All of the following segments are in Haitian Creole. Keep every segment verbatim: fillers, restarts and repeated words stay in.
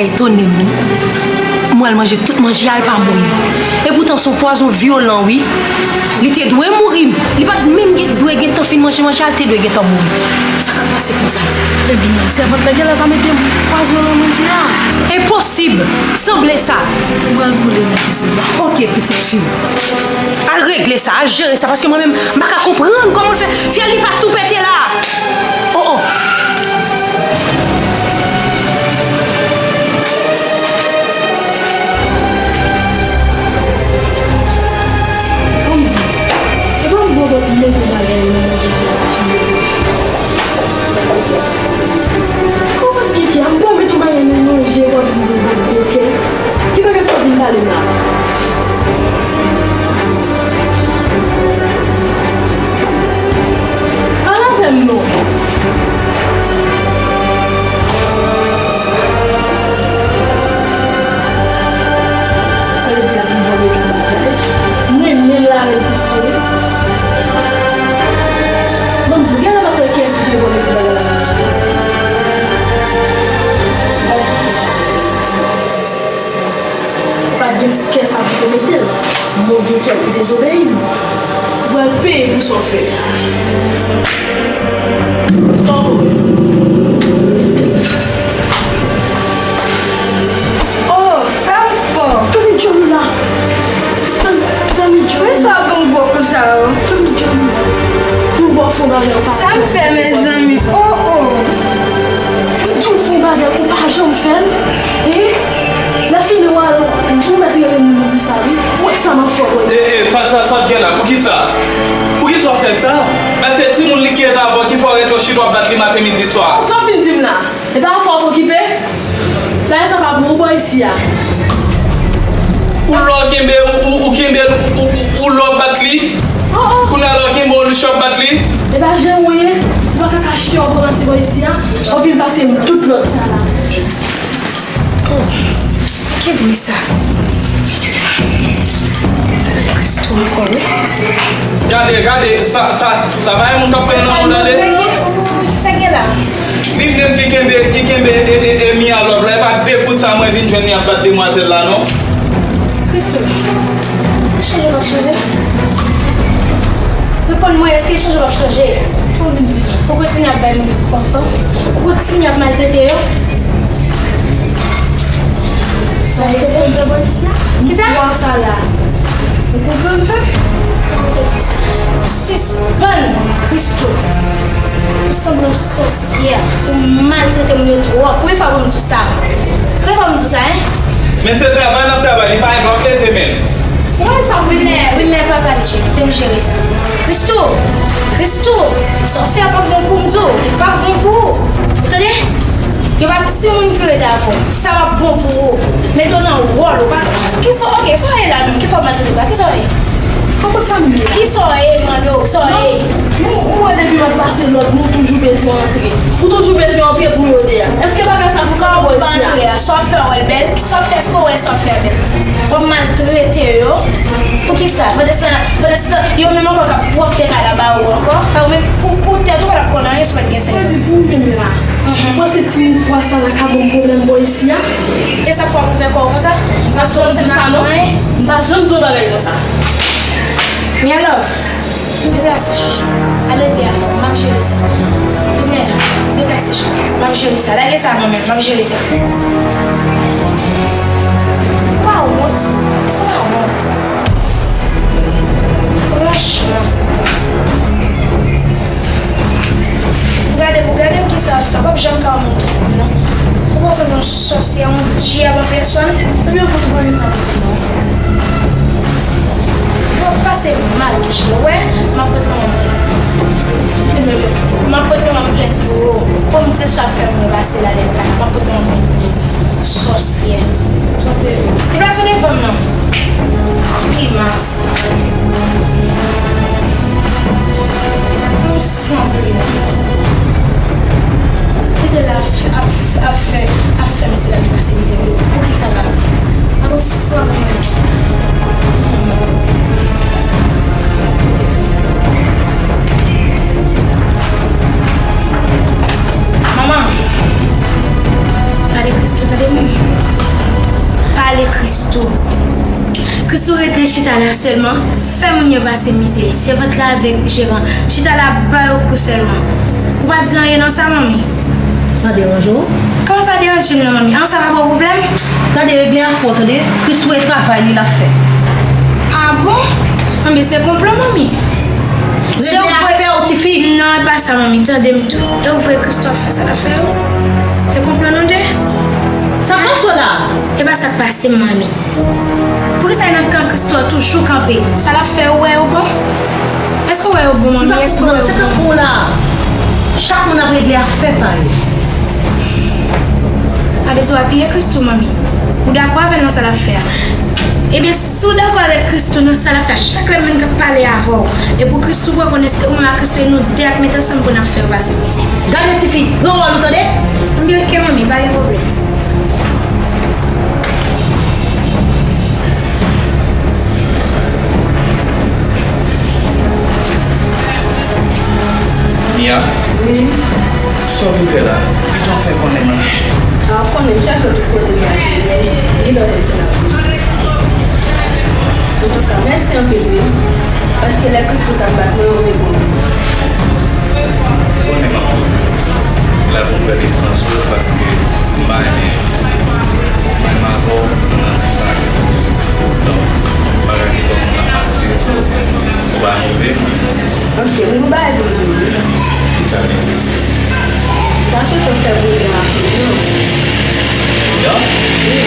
Etone m wi. Mwen al manje tout manje a, l pa mouri. Epoutan se yon pwazon vyolan wi. Li te dwe mouri. Li pa t menm gen, dwe gentan fin manje manje a, li te dwe gentan mouri. Sa k ap pase konsa? Ebyen, sèvant la genlè pa mete pwazon nan manje a. Enposib! Sanble sa! Ou pral boule nan kizin nan. Oke, pitit fi m. Al regle sa, al jere sa, paske mwen menm, m pa ka konprann kòman l fè. Fyèl li pa tou pete la! Oh, oh! Ban m di w, e pa m bon bòt mete bagay nan manje sa ki mete. Kòman keke a? M pral mete yon bagay nan manje, w ap vin di m pa m koken. Ki bagay sa w vin pale m la? Pale avè m non. Sa vle di l ap vin vòlè tout bagay. M renmen l la, rèl pistole. Ban m di w, genlè m ap wè kiyès ki vin vòlè tout bagay la. Pa t gen kè sa pou te mete l. Mwen gen kè pou dezobeyi l. Ou pral peye pou sa w fè. Sa w wè? Oh, sa m fè? Tande Djòlou la. Tande, tande Djòlou. Poukisa w ban m gwo kou sa yo? Tande Djòlou la. Nou ba w fon bagay ou pa janm fè. Sa m fè, mezanmi? Oh, oh. M di w fon bagay ou pa janm fè l. E? Lè fini w al, ou mèt rele moun ou di sa wi. Mwen sa m ap fè w wè. E, e, sa, sa, sa t gen la? Poukisa? Poukisa w ap fè l sa? Men se timoun li ki rete avè w ki fè w rete w chita w ap bat li maten, midi, swa. Sa w vin di m la? E pa afè w ap okipe? Bagay sa pa pou ou bò isi a. Ou lè w kenbe, ou, ou, ou kenbe, ou, ou, ou lè w bat li. Oh, oh. Kounye a lè w kenbe w lich w ap bat li. E pa jan ou ye. Se pa kaka chita w pran se bò isi a. Ou vin pase m tout lòd sa la. Oh, ki bri sa? Kristo ankò wi. Gade, gade, sa, sa, sa pa yon moun k ap pran nan moun tande. Sa gen la? Li menm ki kenbe, ki kenbe e, e, e, mi a lòv la, e pa de kout sa mwen vin jwenn li ap bat demwazèl la non. Kristo, chanje w ap chanje? Reponn mwen, èske chanje w ap chanje? Ou kontinye ap bay moun yo kou ankò? Ou kontinye ap maltrete yo? Sa e fè m fè bò isi a? Kisa? Ou konprann sa la? Ou konprann fè? Sispann, Kristo. Ou sanble yon sòsyè. Ou maltrete moun yo twòp. Konbyen fwa pou m di w sa? Konbyen fwa pou m di w sa, en? Men se travay n ap travay, li pa gen dwa leve men l. Wilner, Wilner, pa pale, cheri. Kite m jere sa. Christoo! Christoo! Sa w fè a p ap bon pou m, di w. Li p ap bon pou ou. Ou tande? Gen pa timoun ki rete avè w. Sa p ap bon pou ou. Mete w nan wòl ou. Pa, kisa w, oke, sa w ye la menm? Ki fòm maltrete w la? Kisa w ye? Kòman sa m ye la? Kisa w ye, m mande w? Kisa w ye? Nou, ou wè depi m ap pase lòd, nou toujou bezwen antre. Ou toujou bezwen antre pou yo de a. Èske bagay sa pou sa w bò isi a? Sa w pa antre a, sa w ap fè a wè l bèl? Sa w ap fè, èske w wè sa w ap fè a bèl? W ap maltrete yo. Poukisa? Pandan se tan, pandan se tan, yo menm ankò k ap pwòpte kay la ba ou ankò. Pa ou menm, pou, pou tèt ou pa t ap konn anyen si w pa t gen sèvant. Sa di pou ou menm la. Ou panse timoun twa sa la ka ban m pwoblèm bò isi a? E sa fè w ap ouvè kò w konsa? Paske w se sa non. M pa janm di w bagay konsa. Mia Love. Deplase, chouchou. Al regle afè w. M ap jere sa. Vini, deplase, cheri. M ap jere sa. Lage sa nan men m. M ap jere sa. Ou pa wont? Èske w pa wont? Franchman. Pou gade, pou gade m kisa w ap fè. W p ap janm ka wè moun pou moun nan. Ou pa sanble yon sòsyè, yon dyab an pèsòn. Ebyen, fout ou pa gen sa pou di non. Yo pase mal tou cheri, w wè, m ap pote manman m plent. M ap pote manman m plent pou ou. Pou m di l sa w ap fè moun yo pase la lè l pa. M ap pote manman m plent pou ou. Sòsyè. Deplase devan m non. Grimas. Ou sanble. Kite l ap, ap, ap fè, ap fè mesye dam yo pase mizè pou yo. Poukisa pa? Alò, san mwen. Manman, gade Christoo, tande mwen. Si w rete chita la sèlman, fè moun yo pase mizè. Sèvant la avèk jeran, chita la ba yo kou sèlman. Ou pa di anyen nan sa, manmi? Sa deranje w? Kòman pa deranje m nan, manmi? An, sa pa ba w pwoblèm? Gade, regle afè w, tande? Christoo e travay li l ap fè. A bon? Manmi, se konplo, manmi. Regle afè w, tifi. Non, e pa sa, manmi. Tande m tou. E ou vre Christoo ap fè sa l ap fè yo? Se konplo nou de? Sa k pase w la? E pa sa k pase m, manmi. Poukisa nan kan Christoo toujou kanpe? Sa l ap fè, ou wè yo bon? Èske ou wè yo bon, manmi? Èske ou wè yo bon? Chak moun ap regle afè pa yo. A vle di w apiye Christoo, manmi. Ou dakò avè l nan sa l ap fè a? Ebyen, si w dakò avèk Christoo nan sa l ap fè a, chak lè m vin k ap pale avè w, e pou Christoo pran konnen se ou menm ak Christoo e nou de ap met ansanm pou n ap fè yo pase mizè. Gade tifi, pran wòl ou tande? Ebyen, oke, manmi, pa gen pwoblèm. Mia? Wi. Sa w vin fè la? Kijan w fè konnen mwen? A, w konnen, m chache w tout kote m pase, men li lòt kote la. Antouka, mèsi anpil, wi. Paske lè Christoo t ap bat mwen, ou te bon. Ou konnen m ap toujou la pou m fè defans ou, paske m pa renmen enjistis. Mwen menm avè w, nou nan menm kay. Donk, bagay ki kòmanse ap matire, ou pa move, mwen. Ok, m gen yon bagay pou m di w, wi. Kisa l ye? M ta swete w fè pwoblèm ak moun yo. Yo? Wi.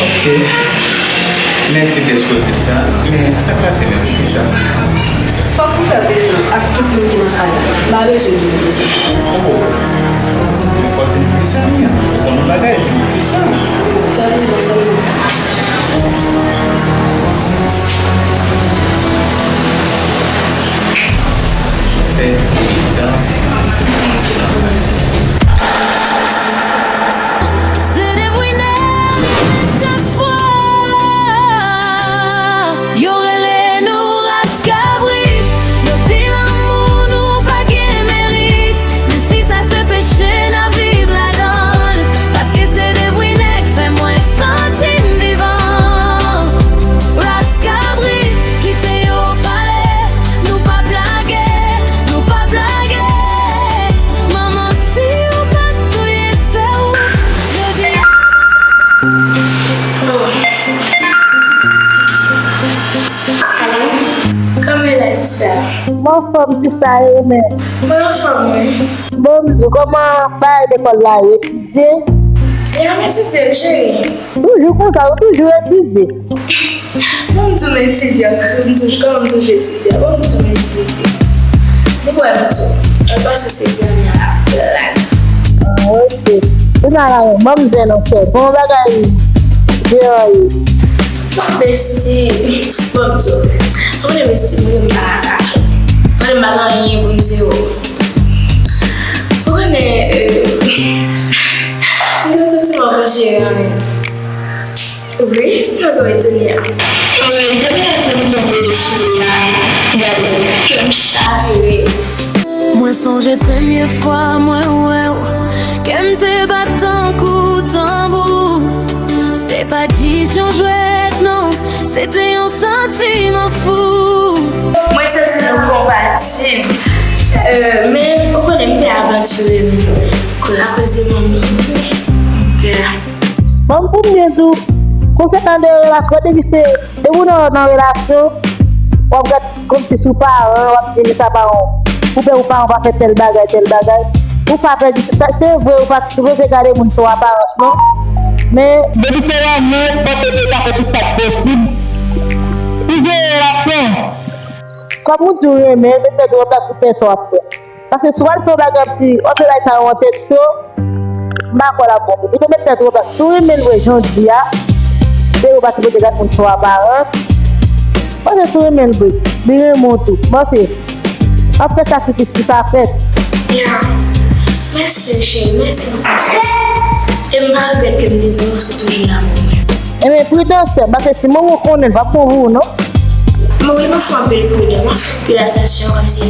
Ok. Mèsi dèske w di m sa. Men sa k pase menm? Poukisa? Fòk ou fè pwoblèm ak tout moun ki nan kay la. M pa bezwen di w poukisa. Oh. Men fò w di m poukisa, Mia. Ou konn yon bagay, di m poukisa. Fè pwoblèm, sa vle di. Fè evidans moun ki nan kay. Se devwine chak fwa yo rele nou ras kabrit, yo di lanmou nou pa gen merit. Men si sa se peche, n a viv ladan l, paske se devwine k fè mwen santi m vivan. Ras kabrit, kite yo pale, nou p ap lage, nou p ap lage. Manman, si yo pa t touye sè w jodi a. Alo? Kòman w ye la, sista? Mwen anfòm, sista, e ou menm? Mwen anfòm, wi. Bon, m di w, kòman bagay lekòl la ye? Etidye? Ya, m etidye, cheri. Toujou konsa, ou toujou etidye. Bon, m di w m etidye, m di w m toujou, kòman m toujou etidye? Bon, m di w m etidye. Depi w wè m di w, mwen pase sou egzamen an la plat. Ah, ok. Kounye a la, menm, ban m zen non, sè. Bon, bagay, devan ye. Bon, besti, bon, m di w, ou konnen besti, mwen, m pa ka kache. Mwen, m pa gen anyen pou m di w. Ou konnen, euh, m gen santiman pou jere an menm. Wi, mwen gen etone a. Mwen, depi lè se pou tonbe sou li a, gade, kè m chavire. Mwen sonje premye fwa mwen wè w, kè m te bat tankou tanbou. Se pa t jis yon jwèt, non, se te yon santiman fou. Mwen santi nou konpatib. Euh, men, ou konnen m te avantire, men, akoz de manmi, m pè. Ban m pou m byen di w, konsekan de relasyon, depi se, depi w nan, nan relasyon, w ap gad kòmsi sou paran, w ap di sa paran w. Ou pè ou paran w pa fè tèl bagay, tèl bagay. Ou pa pèdi, sa, se vre, ou pa sipoze gade moun sou aparans, non. Men, depi se lanmou, panse ke w ka fè tout sa k posib. Ou gen relasyon. Kòm ou di w renmen, men tèt ou anba tout sa w ap fè. Paske si w al fè yon bagay, si w ap fè bagay sa yo an tèt cho, m pa kwè l ap bon pou ou. Pito met tèt ou anba. Si w renmen l vre jan w di a, se ou pa sipoze gad moun sou aparans. Paske si w renmen l vre, li renmen w tou. Paske w ap fè sakrifis pou sa fèt. Ya. Mèsi, cheri. Mèsi pou konsèy. E m pa regrèt ke m te di w paske w toujou la pou mwen. Ebyen, pridan, sè m, paske si manman w konnen, l p ap bon pou ou, non. Mwen, wi, m ap fè anpil pridan, m ap fè anpil atansyon, kòmsi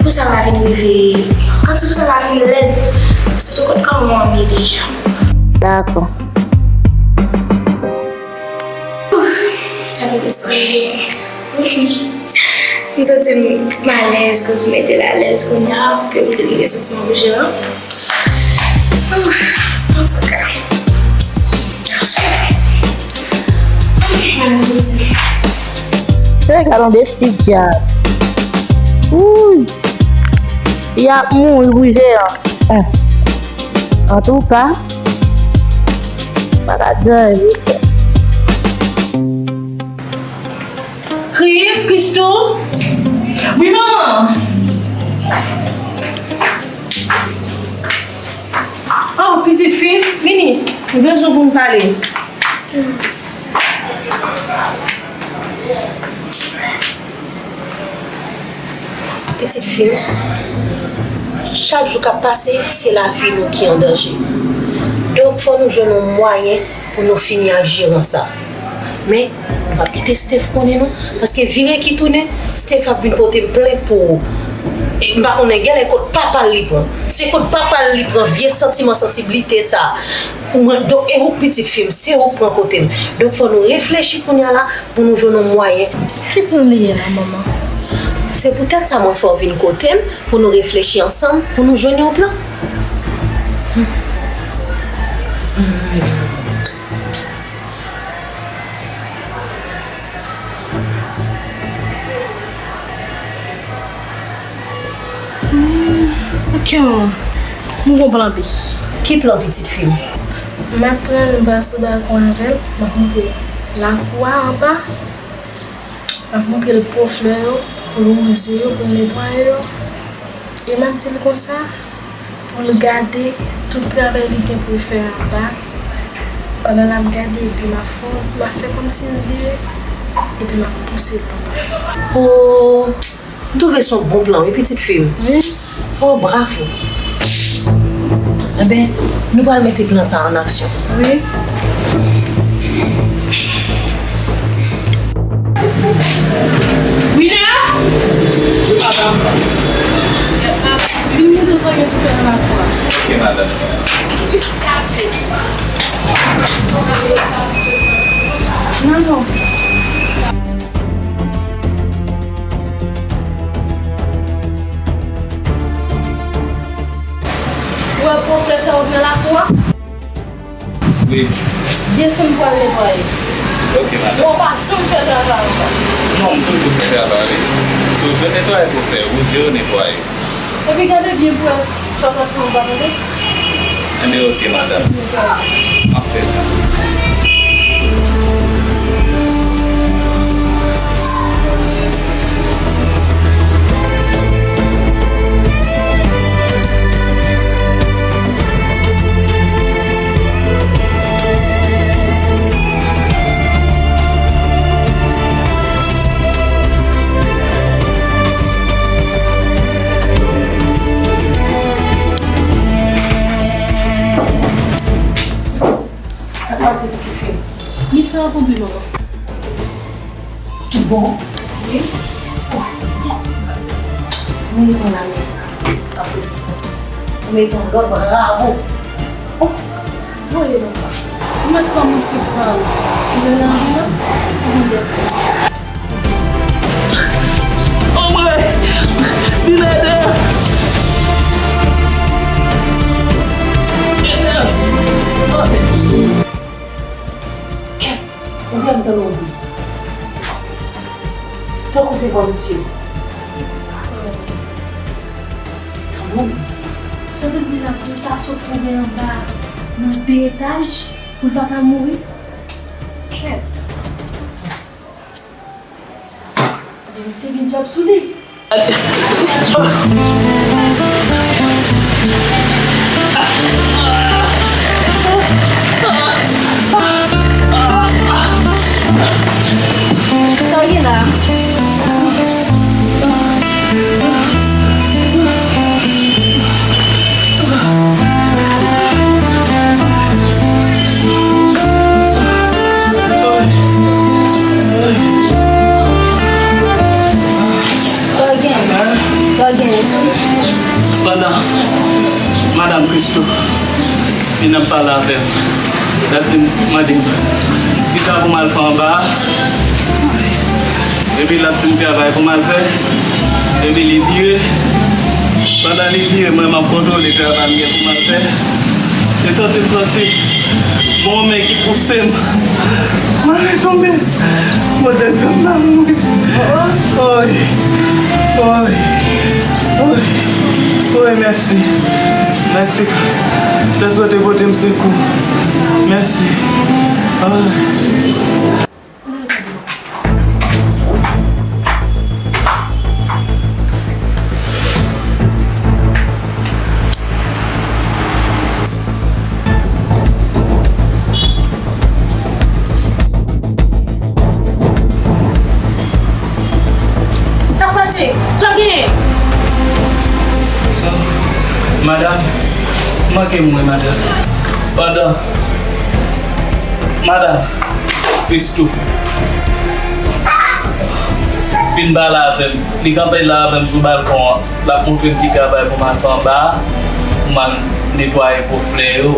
pou sa pa vin rive, kòmsi pou sa pa vin lèd. Sitou kot kòman manman m ye deja. Dakò. Mesye, m santi m alèz, koz m mete l alèz kounye a, ke m te gen santiman pou Jean. Ouf, antouka. Ay, gad yon besti dyab. Wouy! Y ap mouri pou Jean. Antouka, m pa ka di anyen, mesye. Chris, Christoo? Wi, manman. Oh, pitit fi m, vini. M bezwen pou n pale. Pitit fi m, chak jou k ap pase, se lavi nou ki an danje. Donk, fò nou jwenn yon mwayen pou nou fini ak jeran sa. Men, m p ap kite Steph konnen non, paske vire ki tounen, Steph ap vin pote m plent pou ou. E m pa konnen, genlè kot papa l li pran. Se kot papa l li pran vye santiman sansiblite sa. Mwen, donk, e ou k pitit fi m, se ou k pran kote m. Donk, fò nou reflechi kounye a la, pou nou jwenn yon mwayen. Ki plan li ye la, manman? Se poutèt sa mwen fè w vin kote m, pou nou reflechi ansanm, pou nou jwenn yon plan. Hmm, ok, manman. M gon plan B. Ki plan, pitit fi m? M ap pran yon vazo dragon avè l, m ap monte l lakou a anba, m ap montre l po flè yo, pou l wouze yo, pou l netwaye yo. E m ap di l konsa, pou l gade tout travay li gen pou l fè anba. Pandan l ap gade, epi m ap fè, m ap fè kòmsi m vire, epi m ap pouse l anba. Oh, m twouve se yon bon plan, wi, pitit fi m. Wi. Oh, bravo. Enben, nou pral mete plan sa a an aksyon. Wi. Wina? Wi, madanm. Vin montre sa gen pou fè nan lakou a. Ok, madanm. Non, non. Ou wè gwo flè sa yo k nan lakou a? Wi. Desann pou al netwaye. Ok, madanm. Bon, pa janm fè travay ankò. Non, m toujou fè travay, wi. Toujou netwaye pou fè, wouze yo netwaye. Epi gade byen pou wè sa w t ap fè, ou pa tande? Enben, ok, madanm. M ap fè sa. Sa k pase, pitit fi m? Misyon akonpli, manman. Tout bon? Wi. Oh, mèsi, pitit fi m. Mérite yon lame. Aplodisman. Mérite yon lòt bravo. Oh, voye non pa. Ou mèt kòmanse pran nan lanbilans pou vin dèt. Anmwey! Vin ede! Ede! Kèt! On dirè m tande yon bri. Tankou se vwa misye. Tande yon bri. Sa vle di la pou l ta sot tonbe anba nan de etaj pou l pa ta mouri? Kèt. Ebyen, misye gen djab sou li. Sa w ye la? Sa w gen? Sa w gen? Pandan madanm Christoo vin ap pale avè m, l ap vin mande m kisa pou m al fè anba a. Epi l ap di m travay pou m al fè. Epi li vire. Pandan li vire, mwen m ap kontwole travay m gen pou m al fè. E soti m soti. Gon men ki pouse m. Mwen retonbe. Bondye fè m pa mouri. Oy. Oy. Oy. Oy, mèsi. Mèsi. Jezi te pote m sekou. Mèsi. Oy. Sa k pase? Sa genyen? Madanm, m manke mouri, madanm. Pandan, madanm, Christoo fin pale avè m. Li kanpe la avè m sou balkon an. L ap montre m ki travay pou m al fè anba a, pou m al netwaye po flè yo.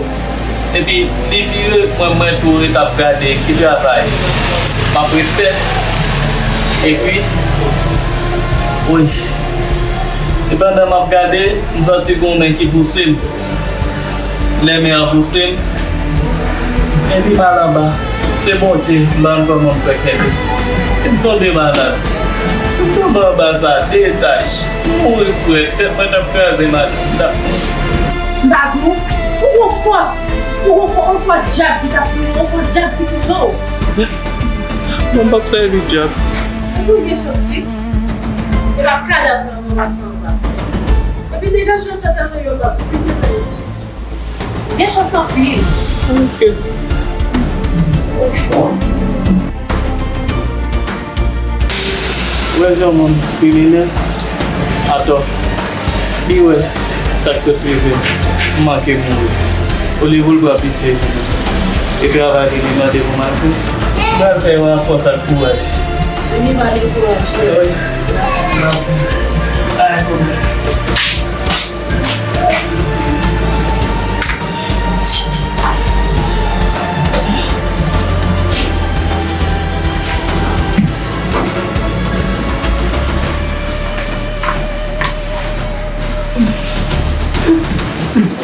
Epi, li vire, mwen, mwen tou ret ap gade ki travay m ap ret fè. Epi, wi. E pandan m ap gade, m santi gon men ki pouse m. Lè men an pouse m, epi m al anba. Se Bondye, m pa konn kòman m fè kenbe. Si m tonbe malad, si m tonbe anba sa, de etaj, m mouri frèt, tèt mwen t ap kraze, madanm, m t ap mouri. M pa di w, ou gon fòs, ou gon fò-, yon fòs dyab ki t ap touye w, yon fòs dyab ki pouse w. Non, m p ap sèvi dyab. Epi w gen chans, wi. E pa kadav nan ranmase anba. Epi degaje w fè travay yo ba m, silvouplè, mesye. Gen chans anpil. Ok. Ou wè jan moun kriminèl? Atò. Li wè sa k sot rive m. M manke mouri. Olye pou l pran pitye pou mwen. E travay li li mande pou m al fè. M pral fè yon afòs ak kouraj. Vini pa dekouraje. Wi. Ay, pwoblèm.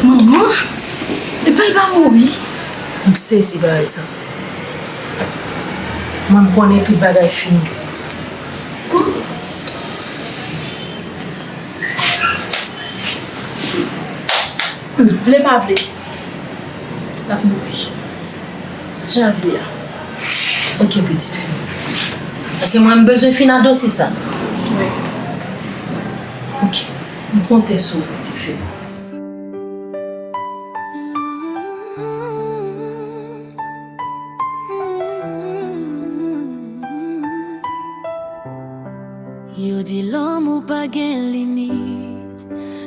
Manman, epa li pa mouri? M sezi bagay sa. Mwen, m konnen tout bagay fini. Vle pa vle, l ap mouri. Jan l vle a. Ok, pitit fi m. Paske mwen, m bezwen fin ak dosye sa. Wi. Ok. M konte sou ou, pitit fi m. Yo di lanmou pa gen limit,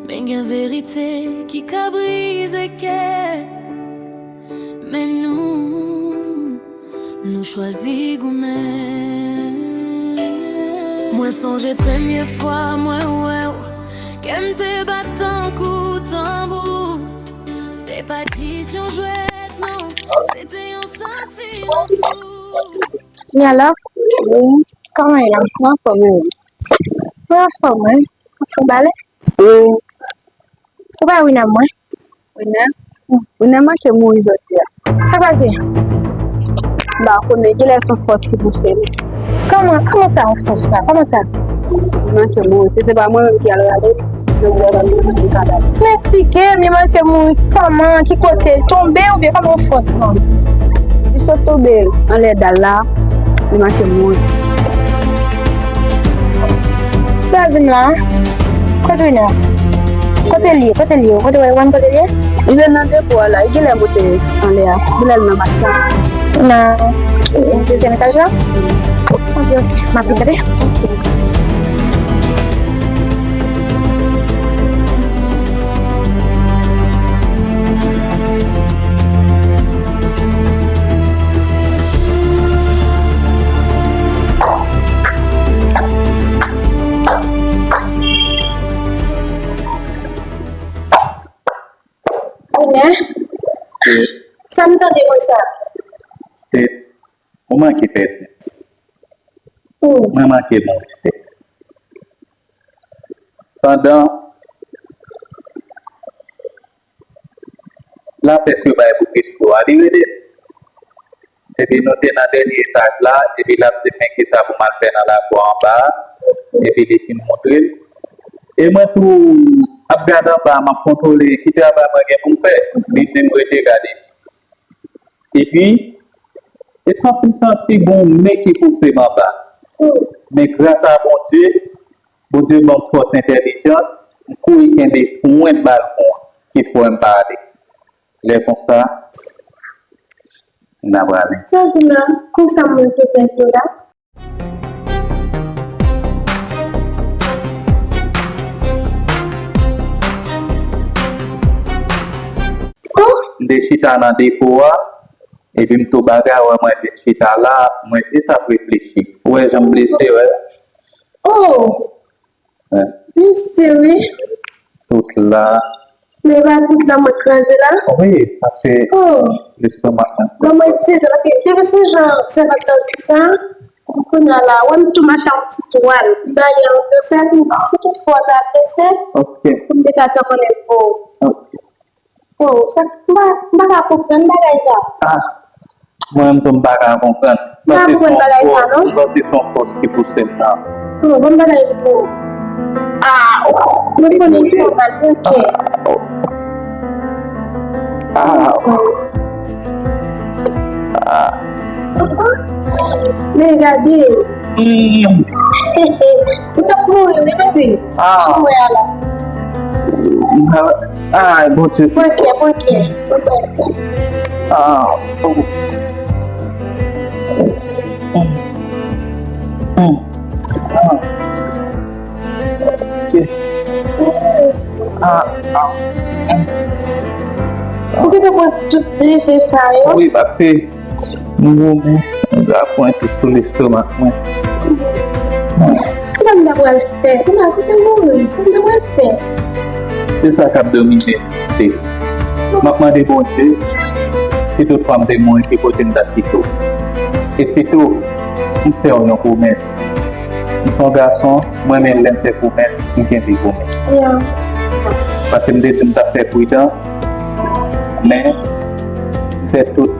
men gen verite ki ka brize kè. Men nou, nou chwazi goumen. Mwen sonje premye fwa mwen wè w, kè m te bat tankou tanbou. Se pa t jis yon jwèt, non, se te yon santiman fou. Wi, alò? Wi. Kòman w ye la? Mwen anfòm, wi. Mwen anfòm, wi. Ou fè balè? Wi. Ou pa Wina mwen? Wina? Wina manke mouri jodi a. Sa k pase? M pa konnen, genlè se yon fòs ki pouse l. Kòman, kòman sa yon fòs la? Kòman sa? Li manke mouri. Si se pa mwen menm ki al rale l, yo wè m, m kadav. Men eksplike m, li manke mouri kòman? Ki kote? L tonbe oubyen kòman yon fòs lan? Li sot tonbe anlè dal la, li manke mouri. Sa w di m la? Kote Wina? Kote l ye? Kote l ye? Kote, w wè m kote l ye? Li nan depo a la, li genlè moute anlè a. Genlè l nan machin. Nan dezyèm etaj la? Ok, ok. M ap vin gade. Kounye a? Steve. Sa m tande konsa? Steve, ou manke pèdi. Mwen manke moun, Steph. Pandan lapès yo bay pou Christo a, li rele m. Epi nou te nan dènye etaj la, epi l ap di m, "Men kisa pou m al fè nan lakou anba a?" Epi li fin montre l. E mwen tou ap gade anba a, m ap kontwole ki travay mwen gen pou m fè. Li di m rete gade. Epi, e santi m santi gon men ki pouse m anba. Men gras a Bondye, Bondye ban m fòs entèlijans, m kouri kenbe pwent balkon an, ki fè m pa ale. Lè konsa, n a prale. Sa di m la, konsa moun te pèdi w la? Oh! M te chita nan depo a, epi m tou bagay, wè mwen vin chita la, mwen jis ap reflechi. Ou wè jan m blese, wè? Oh! Wi. Mesye, wi. Tout la. Men e pa tout la mwen kraze la? Wi, paske lestomak mwen. Bon, mwen itilize, paske depi sou jan sèvant lan di m sa, kounye a la, wè m tou mache ak yon ti twal. M ba li an konsèy, m di, si tout fwa w ta blese, pou m te ka tanponnen l pou ou. Ok. Oh, sa, m pa, m pa ka konprann bagay sa. Ah, mwen menm tou m pa ka konprann. M pa konprann bagay sa, non. Santi se yon fòs ki pouse m nan. Oh, bon bagay pou ou. Ah, oh. Mwen konnen ki fè w mal pou kè. Ah, oh. Ah, oh. Ah. Men gade. Mm. Ou t ap mouri, wi, papi. Ah. Jan w wè a la. Ah, Bondye. Pran kè, pran kè. Pran kè. Ah, oh. Mm. Mm. Ah. Ok. Ah, ah. Ou gentan pran tout blese sa yo? Wi, paske m goumen, m ta pran tout sou lestomak mwen. Kisa m ta pral fè? Kounye a, si te mouri, sa m ta pral fè? Se sa k ap domine m, se. M ap mande Bondye, si toutfwa m te mouri, ki kote m t ap kite w. E sitou, m fè w yon pwomès. M se yon gason, mwen menm lè m fè pwomès, m kenbe pwomès. Paske m te di m t ap fè pridan, men m fè tout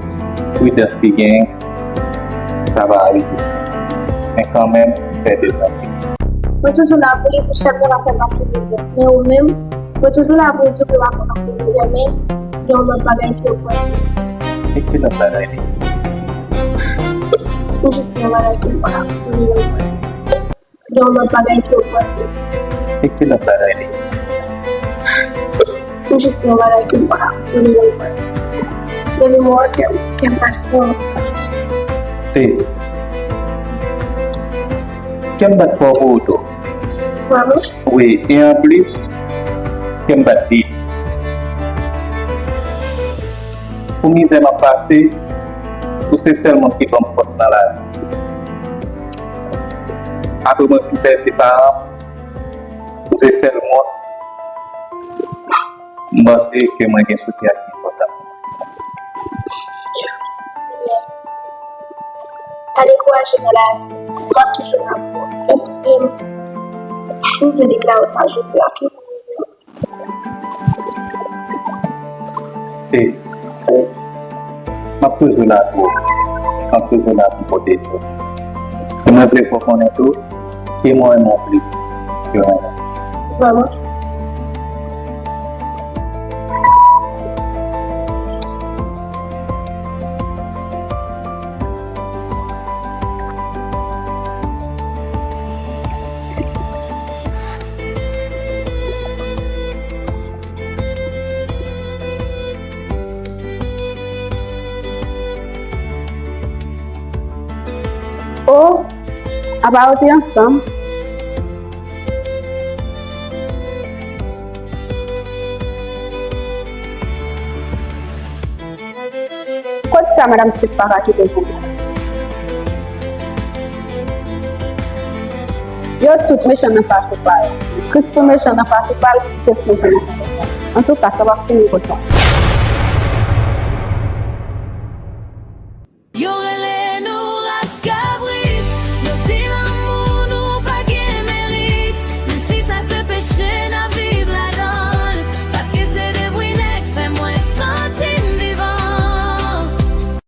pridans ki genyen, sa pa rive. Men kanmenm, m fè de mwen. Mwen toujou la pou li, pou chèf mwen pa fè m pase mizè. Men ou menm, mwen toujou la pou w di w pa konn pase mizè, men gen yon lòt bagay ki ogmante. E ki lòt bagay li? Ou jis gen yon bagay ki pa ka kontwole w. Gen yon lòt bagay ki ogmante. E ki lòt bagay li? Ou jis gen yon bagay ki pa ka kontwole w. Depi m wè w, kè m, kè m pa fè w. Steve. Kè m bat fò pou ou tou. Vrèman? Wi, e anplis, kè m bat vit. Pou mizè m ap pase, ou se sèl moun ki ban m fòs nan lavi. Apre mwen fin pèdi paran m, ou se sèl moun m panse ke mwen gen sou tè a ki enpòtan pou mwen. Pa dekouraje nan lavi. M ap toujou la pou ou. E, e, m vle deklare sa jodi a, ke Steve, m ap toujou la pou ou. M ap toujou la pou kote tou. E mwen vle fè w konnen tou, ke mwen renmen w plis ke mwen menm. Vrèman? Oh, apa yo te ansanm? Kot sa, madanm Steve pa ka kite l pou mwen? Yo tout mechan nan fas ou pa yo. Christo mechan nan fas ou pa l, Steve mechan nan fas ou pa l. Antouka, sa p ap fini konsa.